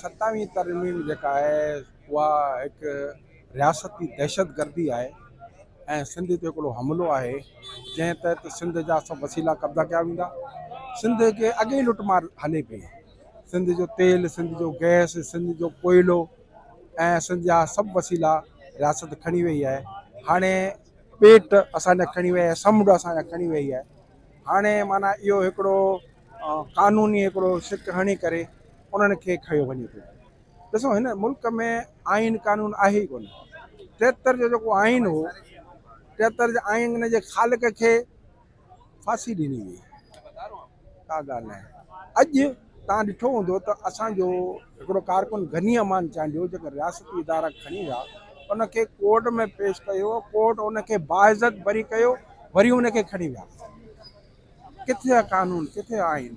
ستاويهين ترميم جيڪا آهي اها هڪ رياستي دهشتگردي آهي ۽ سنڌ تي هڪڙو حملو آهي جنهن تحت سنڌ جا سڀ وسيلا قبضا ڪيا ويندا. سنڌ کي اڳي ئي لٽ مار هلي پئي. سنڌ جو تيل، سنڌ جو گئس، سنڌ جو ڪوئلو ۽ سنڌ جا سڀ وسيلا رياست کڻي وئي آهي. هاڻي ٻيٽ اسان جا کڻي وئي آهي، سمنڊ اسان جا کڻي وئي آهي. هاڻي معنيٰ اهو هڪڙو قانوني هڪڙو شق هڻي ڪري انهن کي کنيو وڃي ٿو. ڏسو هن ملڪ ۾ آئين قانون آهي ئي ڪونه. 73 جو جيڪو آئين هو، 73 جي آئين جي خالق کي ڦاسي ڏني وئي. ڪا ڳالهه ناهي. اڄ توهان ڏٺو هوندو ته اسان جو هڪڙو ڪارڪن غني امان چانڊيو جيڪو رياستي ادارا کڻي ويا ان کي ڪورٽ ۾ پيش ڪيو، ڪورٽ ان کي باعزت بري ڪيو، وري ان کي کڻي ويا. ڪٿي آ قانون ڪٿي آ آئين.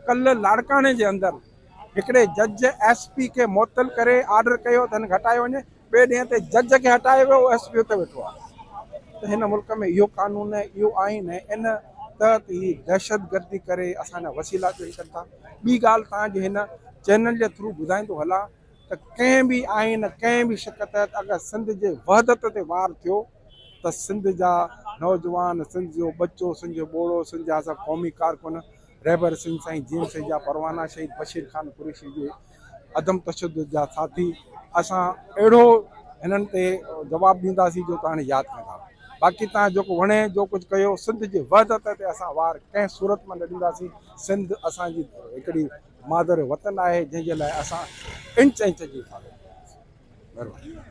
ڪلهه لاڙڪاڻي جي اندر هڪڙي جج ايس پي کي معطل ڪري آرڊر ڪيو ته هن کي هٽايو وڃي ٻئي ڏينهن تي جج کي هٽايو ويو ايس پي اتي ويٺو آ ته هن ملڪ ۾ اهو قانون اهو آئين ۽ ان تحت هي دهشتگردي ڪري اسان جا وسيلا چوري ڪن ٿا ٻي ڳالهه توهان جي هن چينل جي ٿرو ٻڌائيندو هلان ته ڪنهن به آئين ڪنهن به شق تحت اگر سنڌ جي وحدت تي وار ٿيو ته سنڌ جا نوجوان، سنڌ جو ٻچو، سنڌ جو ٻوڙو، سنڌ جا سڀ قومي ڪارڪن، رهبر سنڌ سائين جي ايم سيد جا پروانا، شهيد بشير خان قريشي جي عدم تشدد جا ساٿي، اسان اهڙو هنن تي جواب ڏينداسين جو توهان ياد ڪندا. باقي توهان جيڪو وڻي جو ڪجهه ڪيو، سنڌ جي وحدت تي اسان وار ڪنهن صورت ۾ نه ڏينداسين. سنڌ اسان جي هڪڙي مادر وطن آهي، جنهن جي لاء اسان انچ انچ جي حفاظت ڪنداسين. مهرباني.